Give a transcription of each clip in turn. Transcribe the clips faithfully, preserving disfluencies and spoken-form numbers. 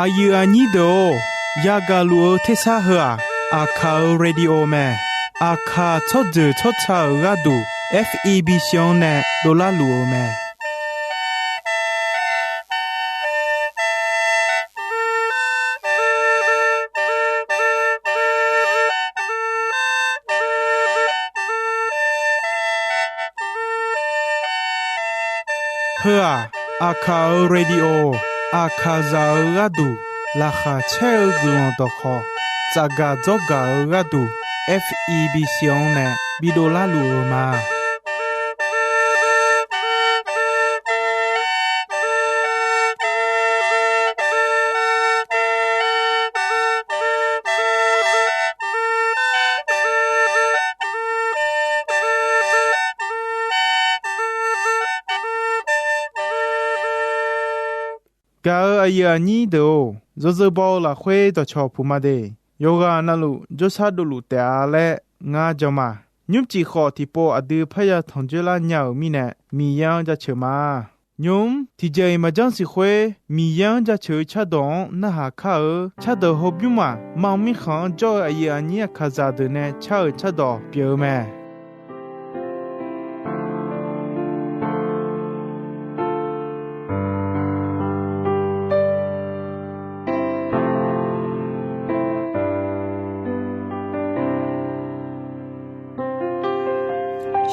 Aqyuif aqnyir deuq-or, yagaq luf-eu tersar heu-aq, Aqkaq-euq radio mae. Aqkaq tsawrjeuq tsawrca-euq gharduq, F E B C-anr nae dovlar luf-eu mae. Heu-aq, Aqkaq-euq radio, Aqkaqzaq-euq gharduq laqkhaq caer-eu guiqlanq dawqkhawq, tsafgaq dzawrgaq-eu gharduq, F E B C-anr nae bidov larluf-eu ma. Gaq-euq aqyuif aqnyir deuq-or, yawzeu baw-eu lafkhoer dawqcawq puq ma de. Yawqghaq navluf jawrshar dovluf taef-a laer ngar jan ma. Nymrcif khawf tiqpov aqdui parya tanqjoer lar nya-euq mirnae, Miqyaer-anr jaceuq ma. Nymq-mr tiqjeq-iq maqjanr siq khoer, Miqyaer-anr jaceuq-eu cardawq-anr narhaq kar-eu. Cardawq hawbymr maq mam mirkhanq-anr jawr-eu aqyuif aqnyir Aqkaqzaq deuq nae car-euq cardawq pyeuf-eu mae.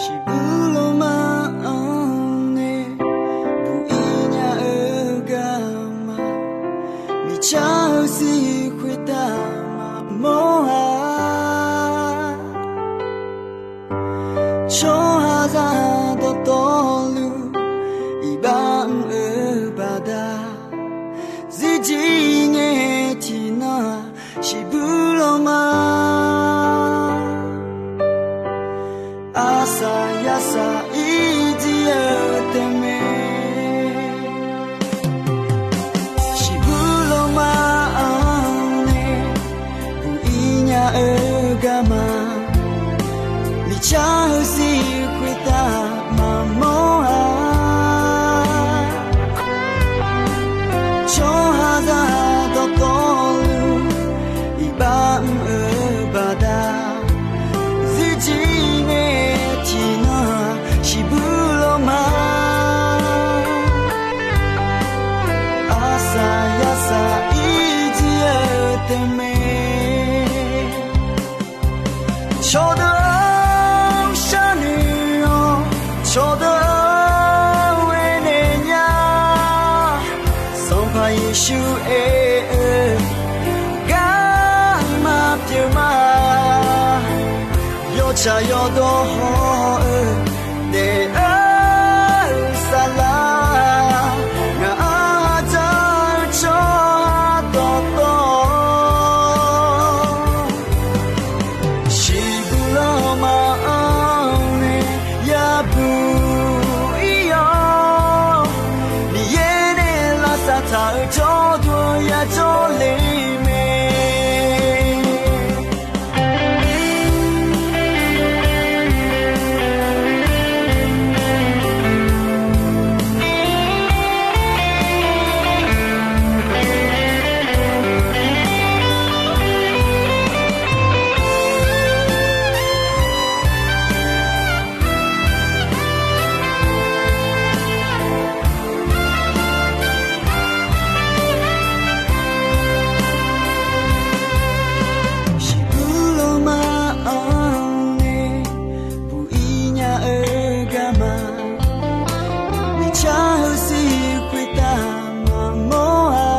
Shiqbuq lawrma-anr nae buq-ir nya-eu garma, miqcar-eu zir khoertav maqmawr-a. Tsawrhaqzaq dawqtawvluf iqbax mr-eu baqda, zirjir ngae tiqnan-aq, shiqbuq lawrma, arsaq yarsaq ir jir-eu taef mae. Shiqbuq lawrma-anr nae buq-ir nya-eu garma, miqcar-eu zir khoertav maqmawr-a. Tsawrhaqzaq dawqtawvluf iqbax mr-eu baqda, zirjir ngae tiqnan-aq, shiqbuq lawrma, arsaq yarsaq ir jir-eu taef mae. Cawqdeuq-anr sharnoeq-awr, cawqdeuq-anr aernaeq nya. Sanqpaq Yeqsur aer-eu garma pyeuf ma. Yawtsaq yawdawr haw-eu daef-eu saflar, ngaq-anr dzaq-eu tsawrhaq dawqtawv, shiqbuq lawrma-anr nae yabuq-ir-awr, Miqyaer nae lavsav taq-euq jawrduq yajawr le mae. Shiqbuq lawrma-anr nae buq-ir nya-eu garma, miqcar-eu zir khoertav maqmawr-a.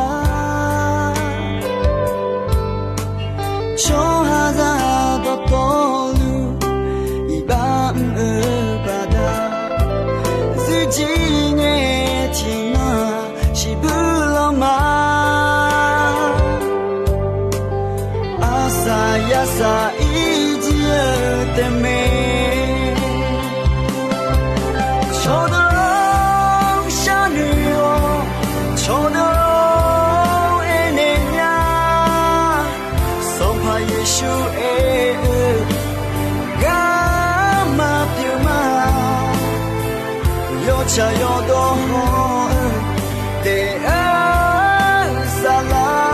Tsawrhaqzaq dawqtawvluf iqbax mr-eu baqda, zirjir ngae tiqnan-aq, shiqbuq lawrma, arsaq yarsaq ir jir-eu taef mae. Cawqdeuq-anr sharnoeq-awr, cawqdeuq-anr aernaeq nya. Sanqpaq Yeqsur aer-eu garma pyeuf ma. Yawtsaq yawdawr haw-eu daef-eu saflar,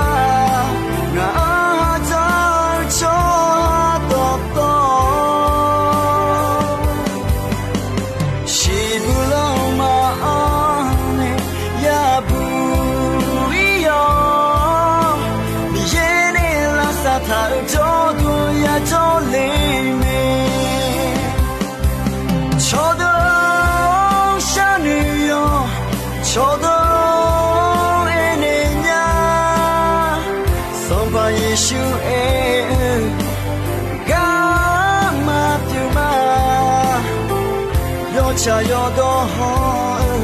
Tsaq yawdawr hawr-eu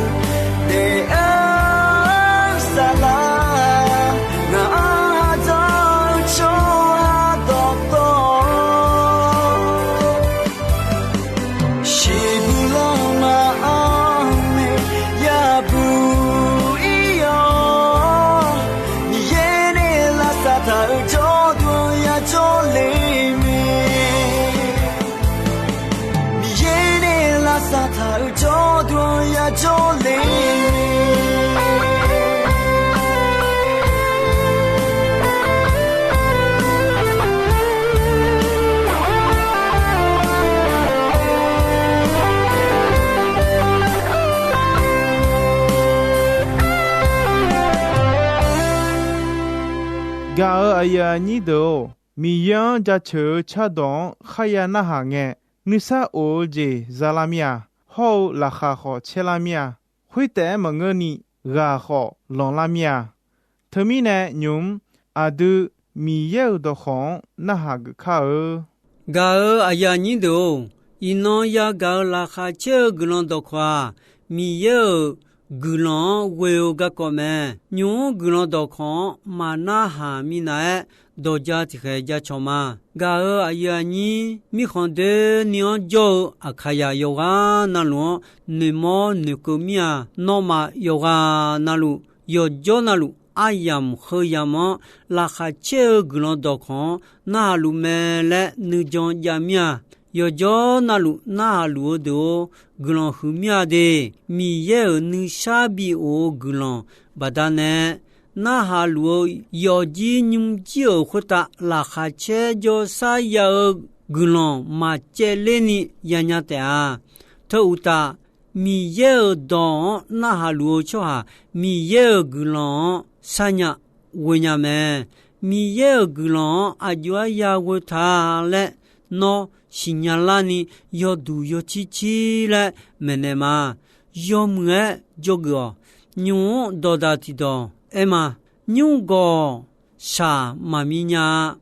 daef-aer saflar, ngaq-anr dzawr-eu tsawrhaq dawqtawv, shiqbuq lanma-anr nae yabuq ir-awr, Miqyaer nae lavsav taq-euq jawrduq-anr yajawr le mae. Miqyaer nae lavsav taq-euq jawrduq-anr yajawr le. Gaq-euq aqyuif aqnyir deuq-or, Miqyaer-anr jaceuq-eu cardawq-anr kharya narhaq ngae, nuisar of-eu jeq zalar mir-a. Hawr-eu laqkhaq khawf caerlar mir-a. Khoertaef-aer maqngeurni, ghaq khawf lanqlar mir-a. Teumirnae nymq-mr aqdui Miqyaer-euq dawqkawq-anr narhaq geuf kar-eu. Gaq-euq aqyuif aqnyir deuq-or, iqnan yagaq-euq laqkhaq caer-eu guiqlanq dawqkawq-aq, Miqyaer-euq guiqlanq-anr ghoe-eu garkawv mae. Nymq-mr guiqlanq dawqkawq-anr maqnarhaq minav-aer, dawqja tiqkhaeq jacawq ma. Gaq-euq aqyuif aqnyir, mirkhanq doeni-anr jawr-eu Aqkaqyaq yawqghaq navluf-anr noeqmawr noeqkeuv mir-a. Nawmaf yawqghaq navluf, yawqjawr navluf, aryamq heu yamq-anr laqkhaq caer-eu guiqlanq dawqkawq-anr narhaq luf mae laer nuijan jav mir-a. Yawqjawr navluf narhaq luf-eu deuq-or, guiqlanq huiq mir-a de. Miqyaer-euq nuisar bi of-eu guiqlanq baqdanae, narhaq luf-eu yawfjir nymrjir-euq khoertav laqkhaq caer jawrsar ya-eu guiqlanq maqcaevler ni yanya taef-a. Teu uqtaf, Miqyaer-euq dawq-anr narhaq luf-eu tsawrhaq, Miqyaer-euq guiqlanq-anr sarnya ghoenya mae. Miqyaer-euq guiqlanq-anr aqjox-aer ya ghoe ta laer, nawr siqnya larni yawduq yawcir cir laer maeqnaeq ma. Yawmuiq-aer dzawgeuf-awq. Nymq-mr dawqdaq tiqdawq aer ma. Nymrgawq shaq maqmi nya-a.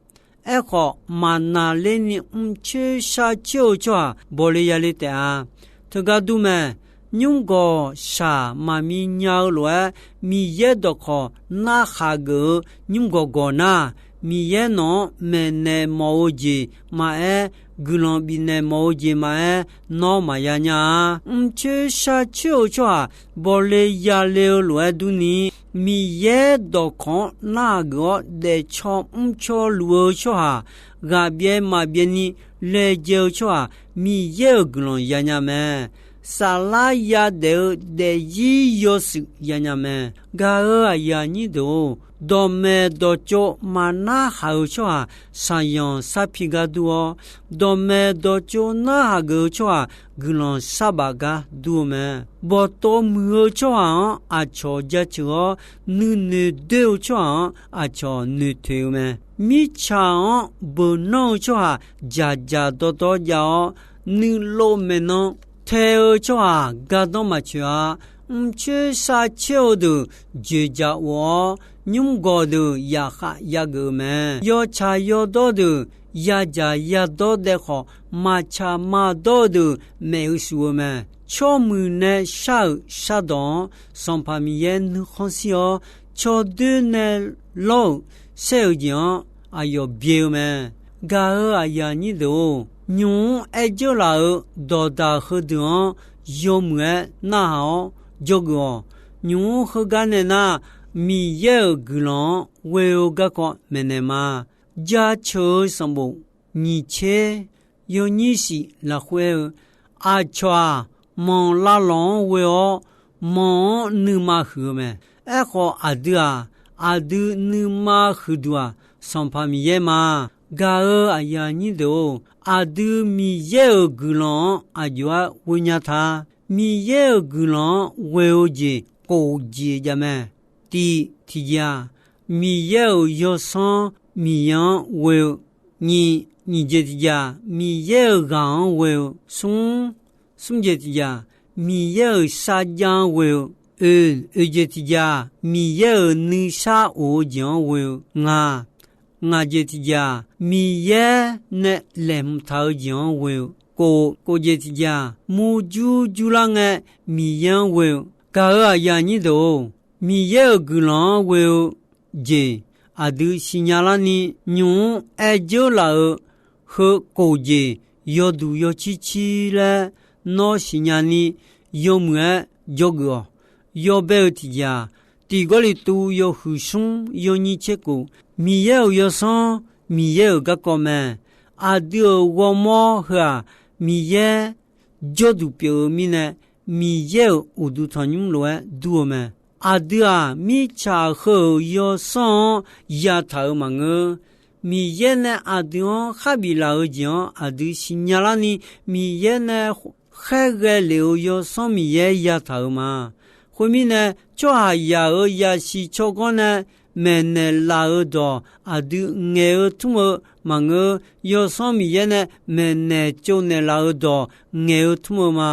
Aerkhawf, maqnaqlerni mrcoer sharcoer-eu tsawrhaq bawle yale taef-a. Teugar dur mae. Nymrgawq shaq maqmi nya-eu lof-aer, Miqyaer dawqkawq narhaq geuf-eu nymrgawq gawq nar, Miqyaer nawq-anr maeqnaeq mawf-eu jeq maqaer, guiqlanq bifnaeq mawf-eu jeq maqaer, nawr maqya nya-a. Mrcoer sharcoer-eu tsawrhaq bawle yale-eu lof-aer durni, Miqyaer dawqkawq-anr narhaq geuf-awr daefcaw mrcaw luf-eu tsawrhaq, ghaqbyaev maqbyaev ni laejae-eu tsawrhaq, Miqyaer-euq guiqlanq yanya mae. Saflar yadaef-eu daefzir yawshuif yanya mae. Gaq-euq aqyuif aqnyir deuq-or, dawqmaeq dawqtsov maqnarhaq-eu tsawrhaq shaqyanq sarpi gar dur-awr, dawqmaeq dawqtsov narhaq geuf-eu tsawrhaq guiqlanq sarbaf gar dur-eu mae. Bawqtov muiq-eu tsawrhaq-anr aqcawq jaceuq-awr, nuinoeq doer-eu tsawrhaq-anr aqcawq noeqtoeq-eu mae. Mirtsaq-anr beuq nanr-eu tsawrhaq dzaqdzaq dawrdawr jav-awr, nuilov maeqnan tae-eu tsawrhaq gardanr maqtsoeq-a. Mrcoer sharcoer-eu deuq dzoeqdzaq of-awr, nymrgawq deuq yaqkhav yageuf-eu mae. Yawtsaq yawdawr deuq yadzaq yadawr daev khawf, maqtsaq maqdawr-eu deuq maef-eu shuf-eu mae. Tsawrmuiq nae shar-euq shardawq-anr Sanqpaq Miqyaer nuikhanr shir-awr, cawdoer nae lawr-euq saer-eu jeq-anr aqyawf byae-eu mae. Gaq-euq aqyuif aqnyir deuq-or, nymq-mr aer dzeur laf-euq dawqdaq heudeuq-anr yawmuiq-aer narhaq-awr dzawgeuf-awq. Nymq-mr heugar nae nar, Miqyaer-euq guiqlanq-anr ghoe-eu garkawv maeqnaeq ma. Jaceuq-eu sanqbof nyiq tser yawnyir shif lafkhoer-eu, aqcawq-aq, manq lavlawq-anr ghoe-awr, manq-anr nuima huiq-eu mae. Aerkhawf, aqdui-aq, aqdui nuima huiqduq-aq, Sanqpaq Miqyaer ma. Gaq-euq aqyuif aqnyir deuq-or, aqdui Miqyaer-euq guiqlanq-anr aqjox-aer ghoenya ta. Miqyaer-euq guiqlanq-anr ghoe-eu jeq khof jeq jav mae. Tiq tiqjeq-aq, Miqyaer-euq yawsanr Miqyaer-anr ghoe-eu. Nyiq, nyiq jeq tiqjeq-aq, Miqyaer-euq ghaq-anr ghoe-eu. Smr, smr jeq tiqjeq-aq, Miqyaer-euq sarjax-anr ghoe-eu. Oe, oe jeq tiqjeq-aq, Miqyaer-euq nuisar of-eu jeq-anr ghoe-eu. Ngaq, ngaq jeq tiqjeq-aq, Miqyaer nae laeqhmq taq-eu jeq-anr ghoe-eu. kof, kof jeq tiqjeq-aq, murjur jurlar ngae, Miqyaer-anr ghoe-eu. Gaq-euq aqyuif aqnyir deuq-or, Miqyaer-euq guiqlanq-anr ghoe-eu jeq aqdui siqnya larni, nymq-mr aer dzeur laf-euq heu kof jeq yawduq yawcir cir laer nawr siqnya ni, yawmuiq-aer dzawgeuf-awq. Yawbae-eu tiqjeq-aq, tiq Gawrliqtu yawhuiq smr yawnyir tser kof, Miqyaer-euq yawsanr, Miqyaer-euq garkawv mae. Aqdui-euq ghawrmawr heu-aq, Miqyaer jawrduq pyeuf-eu mirnae, Miqyaer-euq uqduq tanqnymr lof-aer dur-eu mae. Aqdui-aq, mirtsaq heu-euq yawsanr-anr yataq-euq maqngeur. Miqyaer nae aqdui-anr kharbif laf-eu jeq-anr aqdui siqnya larni, Miqyaer nae khaerghae lef-euq Yawsanr Miqyaer yataq-euq ma. Khoermirnae, tsawrhaqzaq-euq yasiq tsawrganr nae maeqnaeq laf-eu dawq aqdui ngaeq-eu tmr-eu maqngeur. Yawsanr Miqyaer nae maeqnaeq tsovnaeq laf-eu dawq ngaeq-eu tmr-eu ma.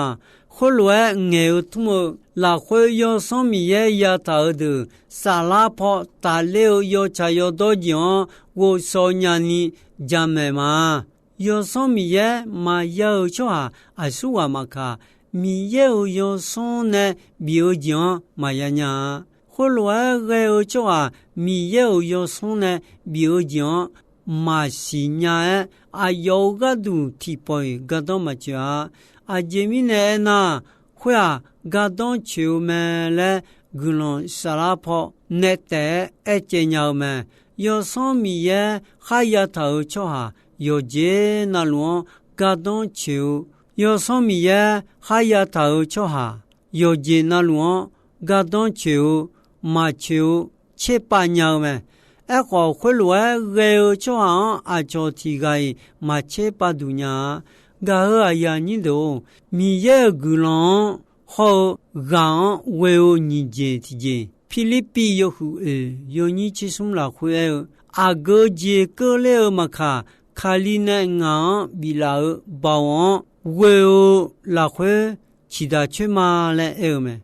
Khoerlof-aer ngaeq-eu tmr-eu, lafkhoer Yawsanr Miqyaer yataq-eu deuq saflar paw tafler-eu yawtsaq yawdawr jeq-anr ghovshaw nyani jamaeq ma. Yawsanr Miqyaer maqya-eu tsawrhaq aqsurghaq maqkaq, Miqyaer-euq Yawsanr nae bif-eu jeq-anr maqya nya-a. Khoerlof-aer ghae-eu tsawrhaq Miqyaer-euq Yawsanr nae bif-eu jeq-anr maqsiq nya-aer, aqyawf-euq gharduq tiqpawf-iq gardanr maqtsoeq-a. Aqjeq mirnae aernar, khoer-aq, gardanr tsoeq-eu mae laer guiqlanq saflar paw nae taef-aer aercaev nya-eu mae. Yawsanr Miqyaer kharya taq-euq tsawrhaq yawqjeq navluf-anr gardanr tsoeq-eu, Yawsanr Miqyaer kharya taq-euq tsawrhaq yawqjeq navluf-anr gardanr tsoeq-eu, maqtsoeq-eu tserpav nya-eu mae. Aerkhawf, khoerlof-aer ghae-eu tsawrhaq-anr aqcawq tiq ghaq-iq maqtser pav duq nya-a. Gaq-euq aqyuif aqnyir deuq-or, Miqyaer-euq guiqlanq-anr hawr-eu ghaq-anr ghoe-eu nyiq jeq tiqjeq, Pirlirpiv yawhuiq oeq yawnyir tser smr lafkhoer aer-eu, aqgeu jeq keuvler-eu maqkaq, Kali nae ngaq-anr biflaf-eu baoq-anr ghoe-eu lafkhoer ciqdaq coer ma laer aer-eu mae.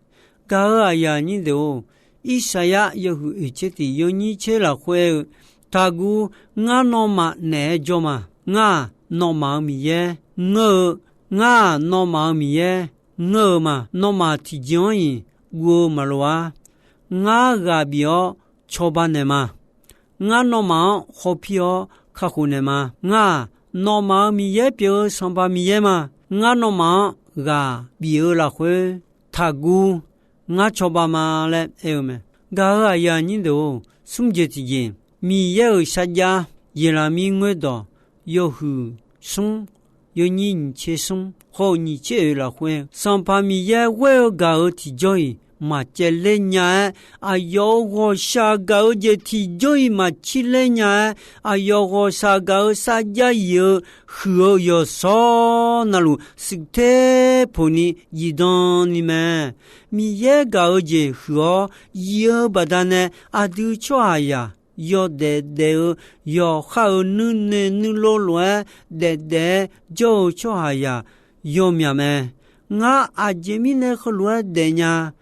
Gaq-euq aqyuif aqnyir deuq-or, Irsaqyar yawhuiq oeq tser tiq yawnyir tser lafkhoer aer-eu, Taqguv, ngar nawmaf naeq-aer jawr ma. Ngar-aq, nawmaf-euq Miqyaer ngeur-eu, ngar-aq, nawmaf-euq Miqyaer ngeur-eu ma. Nawmaf tiqjeq-anr-iq guv-eu maqloq-ar. Ngar ghaq bif-awr cawba naeqma. Ngar nawmaf-anr khawf pir-awr kakhof naeqma. Ngar-aq, nawmaf-euq Miqyaer pyeuf-eu Sanqpaq Miqyaer ma. Ngar nawmaf-anr ghaq bif-eu lafkhoer taqguv, ngar cawba ma laer aer-eu mae. Gaq-euq aqyuif aqnyir deuq-or, smr jeq tiqjeq, Miqyaer-euq sarjax, Yeqlaqmir ngoerdawq yawhuiq smr yawnyir nyiq tser smr hawr-eu nyiq tser oeq lafkhoer, Sanqpaq Miqyaer ghoer-eu gaq-euq tiqjawr-iq maqcaevler nya-aer, aqyawf-euq ghawqshaq gaq-eu jeq tiqjawr-iq maqcir ler nya-aer, aqyawf ghawqshaq gaq-eu sarjax yif-eu huiq-eu yawqshawr navluf shuif ter poq ni zifdan ni mae. Miqyaer gaq-eu jeq huiq-awr yif-eu baqdanae, aqdui tsawrhaqzaq yawdaef daef-eu, yawqha-euq nuinoeq nuilov lof-aer daef daef-aer jawr-eu tsawrhaqzaq yawmyaq mae. Ngar aqjeq mirnae heulof-aer daefnya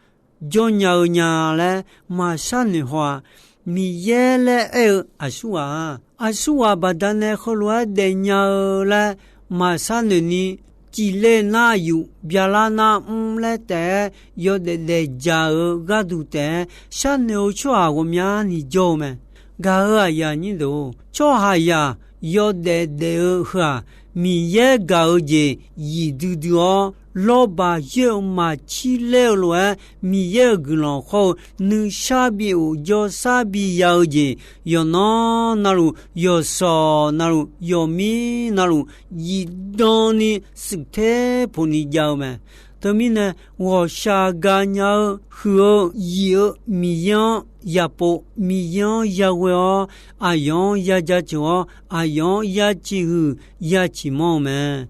jawrnya-eu nya laer maqshar noeq haw-aq. Miqyaer laer aer-eu aqsurghaq-aq, aqsurghaq baqdanae heulof-aer daefnya-eu laer maqshar noeq ni, cifle nar yuf, byalar nar mr laer taef-aer yawdaef daef dzaq-eu gharduq taef-aer sharnoeq-eu tsawrhaq ghawqmyani jawr-eu mae. Gaq-euq aqyuif aqnyir deuq-or, tsawrhaqzaq yawdaef daef-eu heu-aq, Miqyaer gaq-eu jeq yif duidui-awr, lawrbaq yoer-eu maqcir ler-eu lof-aer, Miqyaer-euq guiqlanq hawr-eu nuishar bi of jawrshar bi ya-eu jeq, yawqnan navluf, yawqshawq navluf, yawqmir navluf, zifdan ni shuif ter poq ni jav-eu mae. Teumirnae, ghawqshaq gaqnya-eu huiq-eu yif-eu Miqyaer-anr yapov, Miqyaer-anr yaghoe-awr, aqyawf-anr ya jaceuq-awr, aqyawf-anr ya ciqhuiq ya ciqmanr-eu mae.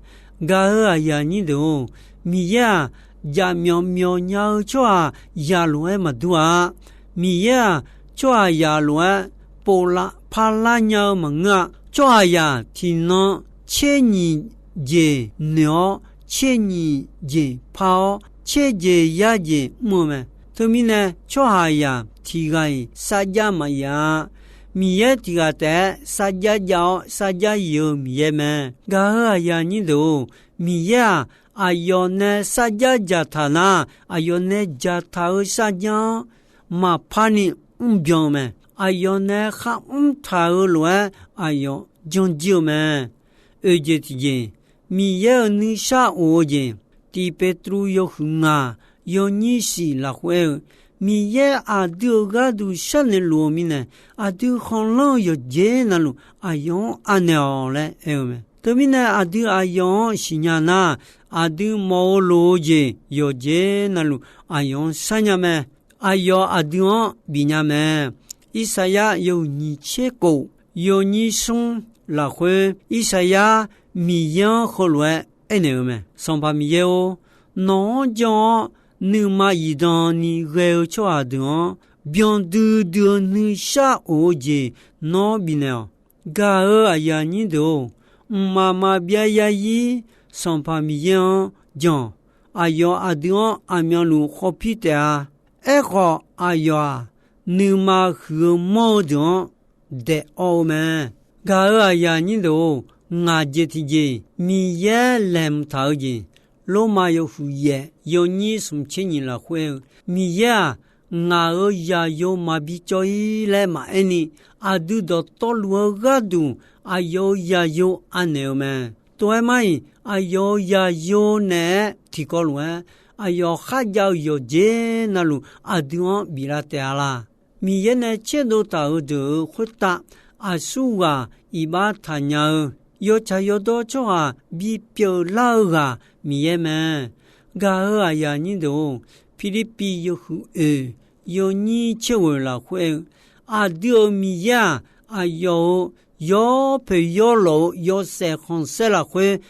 Gaq-euq aqyuif aqnyir deuq-or, Miqyaer-aq, jaqmyawf myawfnya-eu tsawrhaqzaq lof-aer maqdur-a. Miqyaer-aq, tsawrhaqzaq lof-aer pov lar par lar nya-eu maqngeur-a. Tsawrhaqzaq tiqnan tser nyiq jeq noeq-awr, tser nyiq jeq par-awr, tser jeq yar jeq mr-eu mae. Teumirnae, tsawrhaqzaq tiq ghaq-iq sarjax maqyaf-a. Miqyaer tiq ghaq taef-aer sarjax jav-awr sarjax yif-eu Miqyaer mae. Gaq-euq aqyuif aqnyir deuq-or, Miqyaer-aq, aqyawf nae sarjax dzaqtaq nar, aqyawf nae dzaqtaq-eu sarjax-anr maqpar ni mrbyan-eu mae. Aqyawf nae kharmr taq-eu lof-aer aqyawf janr jir-eu mae. Oeq jeq tiqjeq, Miqyaer-euq nuisar of-eu jeq, Tiq Petruv yawhuiq ngaq yawnyir shif lafkhoer aer-eu, Miqyaer aqdui-euq gharduq sharnoeq luf-eu mirnae, aqdui khanqlanr-eu yawqjeq navluf aqyawf-anr anaeq-awq laer aer-eu mae. Teumirnae aqdui aqyawf-anr siqnya nar, aqdui mawf-eu loq-eu jeq yawqjeq navluf aqyawf-anr sharnya mae. Aqyawf aqdui-anr bifnya mae. Irsaqyar yawhuiq nyiq tser kof yawnyir smr lafkhoer, Irsaqyar Miqyaer-anr heulof-aer aernaeq-eu mae. Sanqpaq Miqyaer-or, nawq-anr jan-awr nuima zifdan ni ghae-eu tsawrhaq deuq-anr byandui dui-eu nuisar of-eu jeq nawr bifnaeq-awq. Gaq-euq aqyuif aqnyir deuq-or, mqmaq maqbyav yarzir Sanqpaq Miqyaer-anr jan-awq. Aqyawf aqdui-anr aqmyanluf khawf pir taef-a. Aerkhawf, aqyawf-aq, nuima huiq-eu manr-eu deuq-anr daef awv-eu mae. Gaq-euq aqyuif aqnyir deuq-or, ngaq jeq tiqjeq Miqyaer laeqhmq taq-eu jeq, Lormav yawhuiq yaef yawnyir smq tser nyiq lafkhoer aer-eu, Miqyaer-aq, ngaq-euq zaqyo maqbi cawv-ir laer maqaer ni, aqdui dawqtawvluf-eu gharduq aqyawf-euq zaqyo anaeq-eu mae. Tov-aer mar-iq, aqyawf-euq zaqyo naeq-aer tiqkawv lof-aer, aqyawf kharjav-eu yawqjeq navluf aqdui-anr biflar taef-a laq. Miqyaer nae tserdov taq-euq deuq-euq khoertav aqsurghaq iqbax taqnya-eu, yawtsaq yawdawr tsawrhaq bipyeuf lar-eu ghaq Miqyaer mae. Gaq-euq aqyuif aqnyir deuq-or, Pirlirpiv yawhuiq oeq yawnyir tser ghoeq lafkhoer aer-eu, aqdui-euq Miqyaer-aq, aqyawf-euq yawpoeq yawlawq-eu yawshaef khanqsaer lafkhoer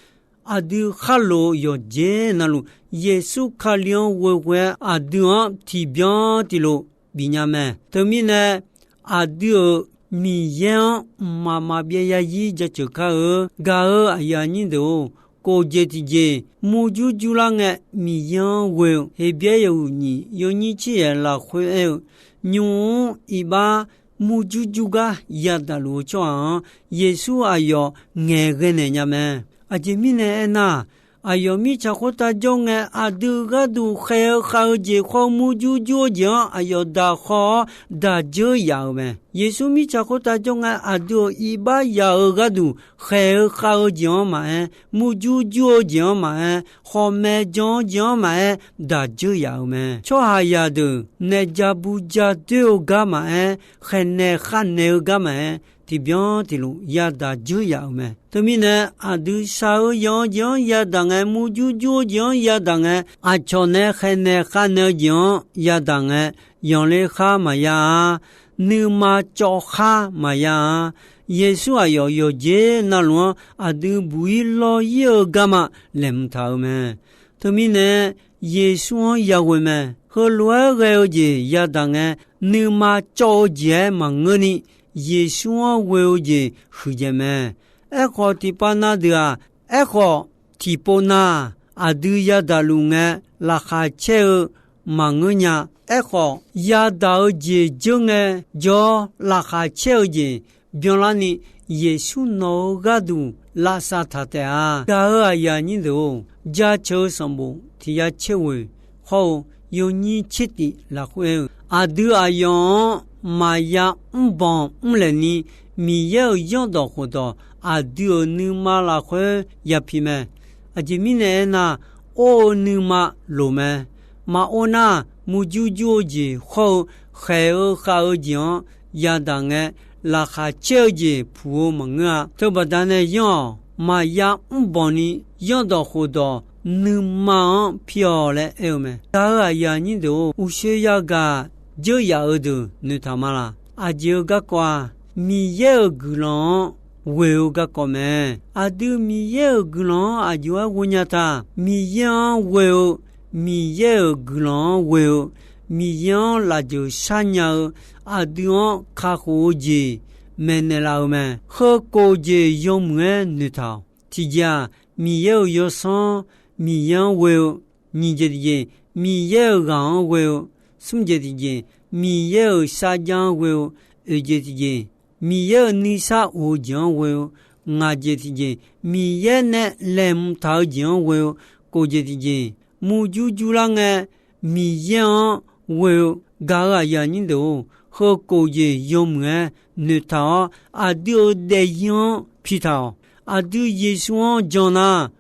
aqdui khar lof-eu yawqjeq navluf, Yeqsur Kali-anr ghoeghoe-aer aqdui-anr tiqbyan tiqlof bifnya mae. Teumirnae, aqdui-euq Miqyaer-anr mqmaq maqbyav yarzir jaceuq kar-eu. Gaq-euq aqyuif aqnyir deuq-or, kof jeq tiqjeq murjur jurlar ngae Miqyaer-anr ghoe-eu, Heqbyaer yawhuiq nyiq yawnyir tser yaef lafkhoer aer-eu, nymq-mr iqbax murjur jur gar yadaq luf-eu tsawrhaq-anr Yeqsur aqyawf ngaeqghae naeq nya mae. Aqjeq mirnae aernar, aqyawf mirtsaq khoertav jawr ngae, aqdui gharduq khaeq-eu khav-eu jeq khawr murjur jur-eu jeq-anr aqyawf daq khawr-awr daq dzeur yaf-euq mae. Yeqsur mirtsaq khoertav jawr ngae, aqdui-euq iqbax yaf-euq gharduq khaeq-eu khav-eu jeq-anr maqaer, murjur jur-eu jeq-anr maqaer, khawqmae jan-eu jeq-anr maqaer, daq dzeur yaf-euq mae. Tsawrhaqzaq deuq naef ja bu ja doer-eu gar maqaer, khaeqnaeq khavnaeq-eu gar maqaer, tiqbyan tiqlof yadaq dzeur yaf-euq mae. Teumirnae, aqdui shaq-eu yan-eu jeq-anr yadaq ngae, murjur jur-eu jeq-anr yadaq ngae, aqcawq nae khaeqnaeq khavnaeq-eu jeq-anr yadaq ngae, yanqler khar maqya-a. Nuima cawv khar maqya-a. Yeqsur aqyawf yawqjeq navluf-anr aqdui buq-ir lawr-ir-eu garma laeqhmq taq-euq mae. Teumirnae, Yeqsur-anr yaghoe mae. Heulof-aer ghae-eu jeq yadaq ngae, nuima cawv-eu jeq-aer maqngeurni, Yeqsur-anr ghoe-eu jeq huiqdzaeq mae. Aerkhawf, tiqpav na deuq-aq, aerkhawf, tiqpov na aqdui yadaq luf ngae, laqkhaq caer-eu maqngeur nya. Aerkhawf, yadaq-eu jeq dzeur ngae, jawr laqkhaq caer-eu jeq byanlarni, Yeqsur nawq-eu gharduq lavsav taq taef-a. Gaq-euq aqyuif aqnyir deuq-or, Jaceuq-eu sanqbof tiq ya caer ghoeq hawr-eu yawnyir tser tif lafkhoer aer-eu, aqdui aqyawf-anr maqya mrbanq mrlaeq ni, Miqyaer-euq zanrdawq khofdawq aqdui-euq nuima lafkhoer ya pi mae. Aqjeq mirnae aernar, or-eu nuima loq mae. Maqor nar, murjur jur-eu jeq hawr-eu khaeq-eu khav-eu jeq-anr yadaq ngae, laqkhaq caer-eu jeq puq-eu maqngeur-a. Teubaqda nae yanr-awq. Maqya mrbanq ni, zanrdawq khofdawq nuima-anr pi-awq laer aer-eu mae. Gaq-euq aqyuif aqnyir deuq-or, uqshoe yagaq dzeur yaf-eu deuq noeqtaq ma laq? Aqjeq-eu garkawv-aq, Miqyaer-euq guiqlanq-anr ghoe-eu garkawv mae. Aqdui Miqyaer-euq guiqlanq-anr aqjox-aer ghoe nya taq? Miqyaer-anr ghoe-eu, Miqyaer-euq guiqlanq-anr ghoe-eu, Miqyaer-anr lafjeuq sharnya-eu, aqdui-anr kakhof-eu jeq maeqnaeq laf-euq mae. Heu kof jeq yawmuiq-aer noeqtaq-awq. Tiqjeq-aq, Miqyaer-euq yawsanr Miqyaer-anr ghoe-eu, nyiq jeq tiqjeq, Miqyaer-euq ghaq-anr ghoe-eu, smr jeq tiqjeq, Miqyaer-euq sarjax-anr ghoe-eu, oeq jeq tiqjeq, Miqyaer-euq nuisar of-eu jeq-anr ghoe-eu, Ngaq jeq tiqjeq, Miqyaer nae laeqhmq taq-eu jeq-anr ghoe-eu. Kof jeq tiqjeq, murjur jurlar ngae, Miqyaer-anr ghoe-eu. Gaq-euq aqyuif aqnyir deuq-or, heukof jeq yawmuiq-aer noeqtaq-awr, aqdui-euq daefzir-anr pitaq-awq. Aqdui Yeqsur-anr jan nar,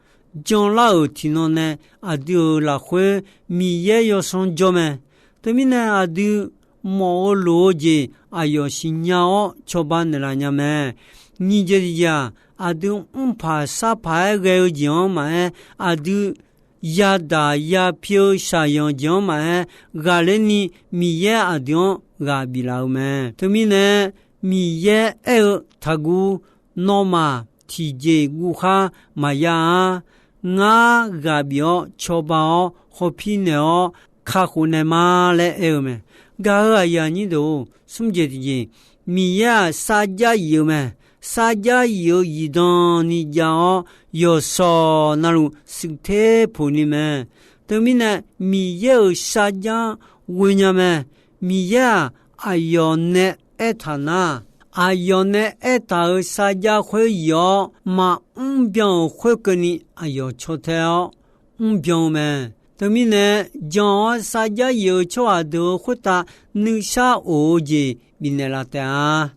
janlar-euq tiqnan nae aqdui-euq lafkhoer Miqyaer yawsanr jawr mae. Teumirnae aqdui mawf-eu loq-eu jeq aqyawf siqnya-awr cawba naeqlaf nya mae. Nyiq jeq tiqjeq-aq, aqdui mrpaq sarpaq-aer ghae-eu jeq-anr maqaer, aqdui yadaq yapi-eu shaqyanq jeq-anr maqaer, ghaqler ni Miqyaer aqdui-anr ghaq biflaf-eu mae. Teumirnae Miqyaer aer-eu, Taqguv, nawmaf tiqjeq guvkhar maqya-ar. Ngar ghaq bif-awr cawba-awr hawpir naeq-awr kakhof naeq ma laer aer-eu mae. Gaq-euq aqyuif aqnyir deuq-or, smr jeq tiqjeq, Miqyaer-aq sarjax yif-eu mae. Sarjax yif-eu zifdan ni jav-awr, yawqshawq navluf shuif ter poq ni mae. Teumirnae Miqyaer-euq sarjax-anr ghoe nya mae. Miqyaer-aq, aqyawf nae aertaq nar, aqyawf nae aertaq-euq sarjax khoer yif-awr maqmr byan-euq khoerkeuvni aqyawf caw tae-awr mr byan-eu mae. Teumirnae, jan-awr sarjax yif-eu tsawrhaq deuq-euq khoertav nuisar of-eu jeq bifnaeq laf taef-a.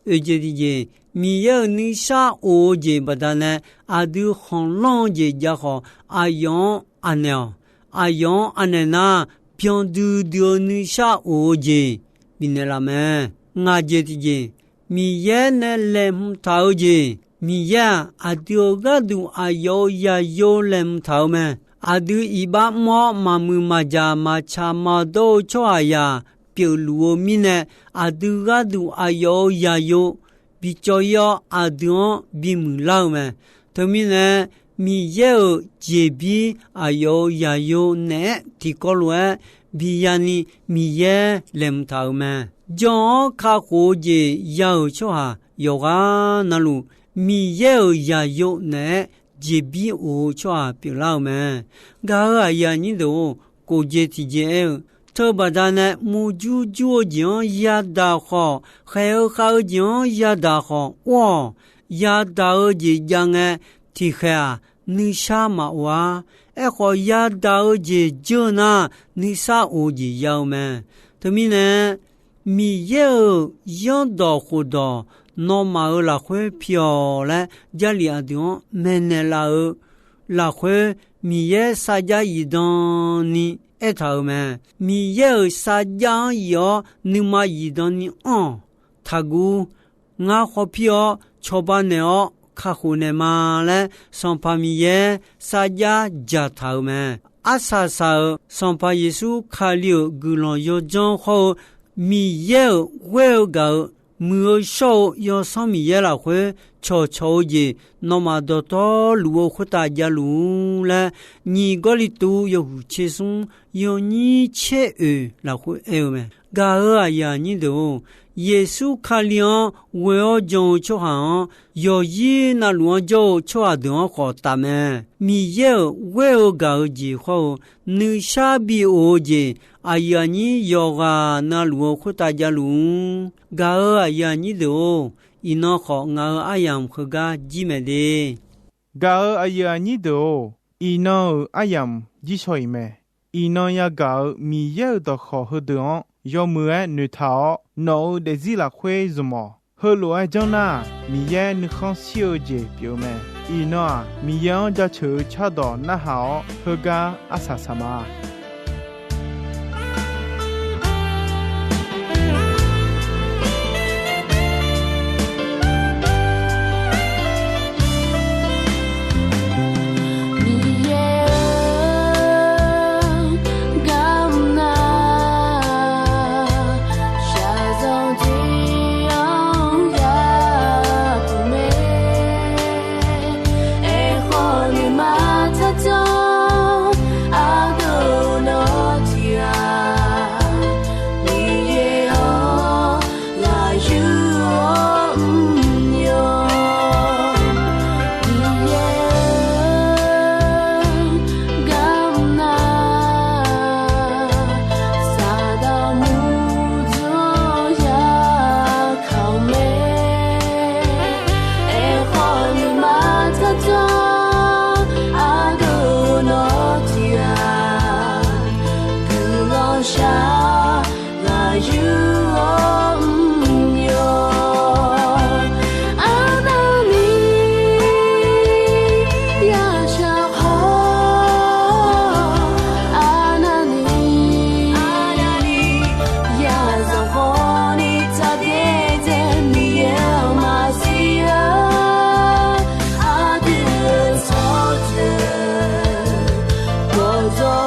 Oeq jeq tiqjeq, Miqyaer-euq nuisar of-eu jeq baqdanae aqdui khanqlanr-eu jeq jav khawf, aqyawf-anr anaeq-awq. Aqyawf-anr anaeq nar, byan duidui-eu nuisar of-eu jeq bifnaeq laf mae. Ngaq jeq tiqjeq, Miqyaer nae laeqhmq taq-eu jeq, Miqyaer-aq, aqdui-euq gharduq aqyawf-euq zaqyo laeqhmq taq-eu mae. Aqdui iqbax mr-awr maqmuiq maqjaq maqtsaq maqdawr-eu tsawrhaqzaq pyeufluf-eu mirnae, aqdui gharduq aqyawf-euq zaqyo bicawv-ir-awr, aqdui-anr bimuiq lar-eu mae. Teumirnae, Miqyaer-euq jeqbir aqyawf-euq zaqyo naeq-aer tiqkawv lof-aer biya ni Miqyaer laeqhmq taq-euq mae. Jan-awr kakhof-eu jeq ya-euq tsawrhaq yawqghaq navluf, Miqyaer-euq zaqyo naeq-aer jeqbir of-eu tsawrhaq pyeuflar-eu mae. Gaq-euq aqyuif aqnyir deuq-or, kof jeq tiqjeq aer-eu, teubaqda nae murjur jur-eu jeq-anr yadaq khawf, khaeq-eu khav-eu jeq-anr yadaq khawf or-awq. Yadaq-eu jeq jav ngae, tiqkhaeq-aq, nuisar maqof-ar. Aerkhawf, yadaq-eu jeq jeur nar, nuisar of-eu jeq ya-eu mae. Teumirnae, Miqyaer-euq zanrdawq khofdawq nawmaf-euq lafkhoer pi-awq laer, Jarlif aqdui-anr maeqnaeq laf-eu lafkhoer, Miqyaer sarjax zifdan ni aertaq-euq mae. Miqyaer-euq sarjax-anr yif-awr nuima zifdan ni anr-awq. Taqguv, ngar khawf pir-awr cawba naeq-awr kakhof naeq ma laer, Sanqpaq Miqyaer sarjax dzaqtaq-euq mae. Arsaq saq-euq Sanqpaq Yeqsur Kali-euq guiqlanq yawdzanr hawr-eu Miqyaer-euq ghoer-eu gaq-eu muiq-eu shawr-eu Yawsanr Miqyaer lafkhoer cawqcawq-eu jeq nawmaf dawqtawvluf-eu khoertav javluf-ur laer, nyiq Gawrliqtu yawhuiq tser smr yawnyir tser oeq lafkhoer aer-eu mae. Gaq-euq aqyuif aqnyir deuq-or, Yeqsur Kali-anr ghoe-awr jan-eu tsawrhaq-anr, yawqyir navluf-anr jawr-eu tsawrhaq deuq-anr khawf taf mae. Miqyaer-euq ghoer-eu gaq-eu jeq hawr-eu, nuisar bi of-eu jeq, aqyuif aqnyir yawqghaq navluf-eu khoertav javluf-ur. Gaq-euq aqyuif aqnyir deuq-or, iqnan khawf ngaq-euq aryamq heugar jir mae de. Gaq-euq aqyuif aqnyir deuq-or, iqnan-euq aryamq jir shaw-iq mae. Iqnan yagaq-euq Miqyaer-euq dawqkawq heudeuq-anr yawmuiq-aer noeqtaq-awr, nawq-euq daefzir lafkhoer zmq-awq. Heulof-aer janr nar, Miqyaer nuikhanr shir-eu jeq pyeuf-eu mae. Iqnan-aq, Miqyaer-anr jaceuq-eu cardawq narhaq-awr, heugar arsaq saq ma.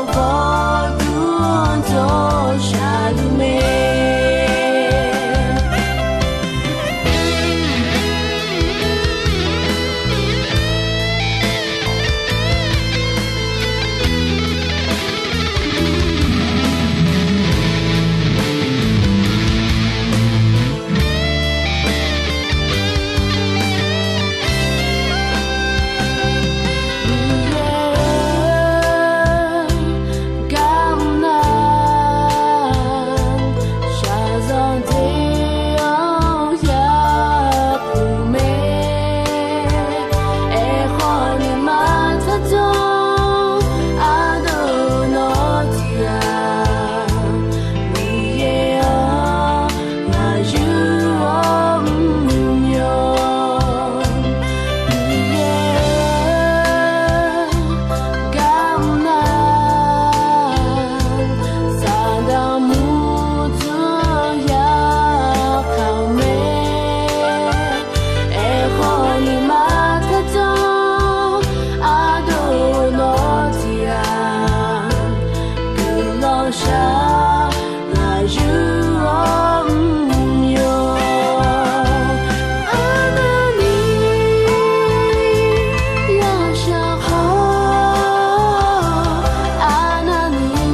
Gawrdmr dawr shaqluf mae. Miqyaer-or, garmr nar shaqzanq dzer-anr yapuq mae. Aerkhawf ni maqtaq jawr, ardeuv nawr tiq ghaq Miqyaer-anr ngaq yur-awr mrnya. Miqyaer-or, garmr nar saqdaq murdzaq-anr yapuq mae. Aerkhawf ni maqtaq jawr, ardeuv nawr tiq ghaq guiqlanq shar ngaq yur-awr mrnya. Arnavni yashaq khawf, arnavni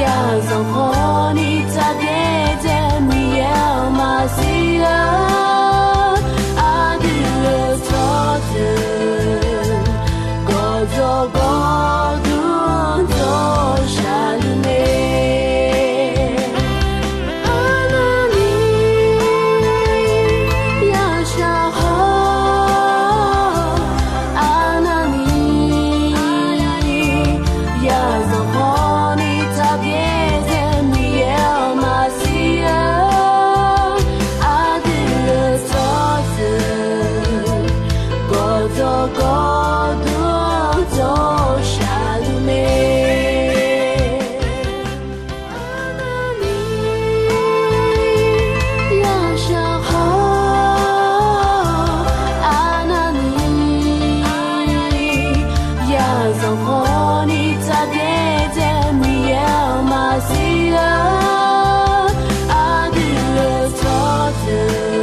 yazanq khawf ni taqbyaer dzae Miqyaer-anr maqsiq-a. Aqdui-euq tsawrjeuq gawqjawq gawqdmr dawr shaqluf mae. Arnavni yashaq khawf, arnavni yazanq khawf ni taqbyaer dzae Miqyaer-anr maqsiq-a. Aqdui-euq tsawrjeuq gawqjawq gawqdmr dawr shaqluf mae. Arnavni yashaq khawf, arnavni yazanq khawf ni taqbyaer dzae Miqyaer-anr maqsiq-a. Aqdui-euq tsawrjeuq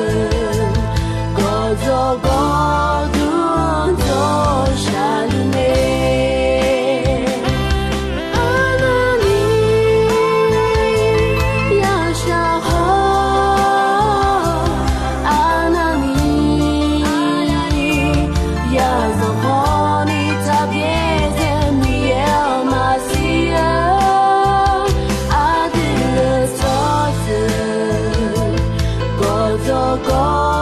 gawqjawq gawqdmr dawr shaqluf mae. Arnavni yashaq khawf, arnavni yazanq khawf ni taqbyaer dzae Miqyaer-anr maqsiq-a. Aqdui-euq tsawrjeuq gawqjawq gawq